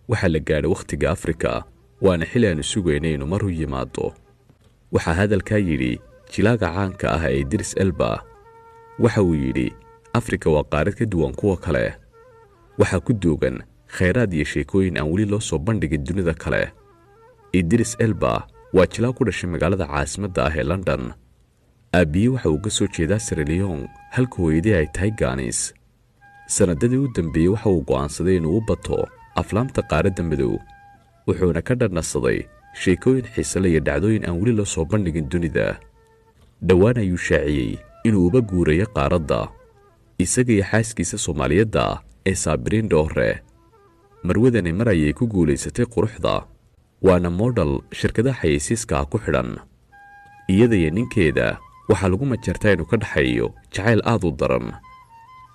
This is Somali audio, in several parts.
Waxaa la gaadhay wakhtiga Afrika, waana xili aanu sugaynay inuu mar u yimaado. Waxaa hadalkaa yidhi jilaaga caanka ah ee Idris Elba. Waxa uu yidhi Afrika waa qaarad ka duwan kuwa kale, waxaa ku duugan khayraad iyo sheekooyin aan weli loo soo bandhigin dunida kale. Idris Elba waa jilaa ku dhashay magaalada caasimadda ah ee London. Aabbiye waxa uu ka soo jeedaa Sierra Leone, halka hooyadii ay tahay Gaanis. Sannadadii u dambeeyey waxa uu go'aansaday inuu u bato aflaamta qaaradda madow, wuxuuna ka dharnasaday sheekooyin xiisale iyo dhacdooyin aan weli loo soo bandhigin dunida. Dhowaan ayuu shaaciyey inuu uba guurayo qaaradda, isaga iyo xaaskiisa Soomaaliyadda ee Saabiriin Dhoore. Marwadani mar ayay ku guulaysatay quruxda, waana modal shirkadaha xayeysiiska ah ku xidhan. Iyada iyo ninkeeda waxaa lagu majartaa inuu ka dhexeeyo jacayl aad u daran.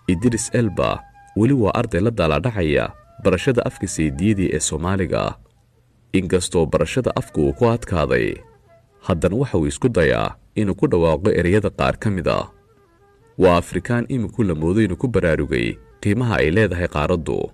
Idris Elba weli waa arday la daalaadhacaya barashada afka saydiyadii ee Soomaaliga. Inkastoo barashada afka uu ku adkaaday, haddana waxa uu isku dayaa inuu ku dhawaaqo ereyada qaar ka mid ah. Waa Afrikaan iminku la moodo inuu ku baraarugay qiimaha ay leedahay qaaraddu.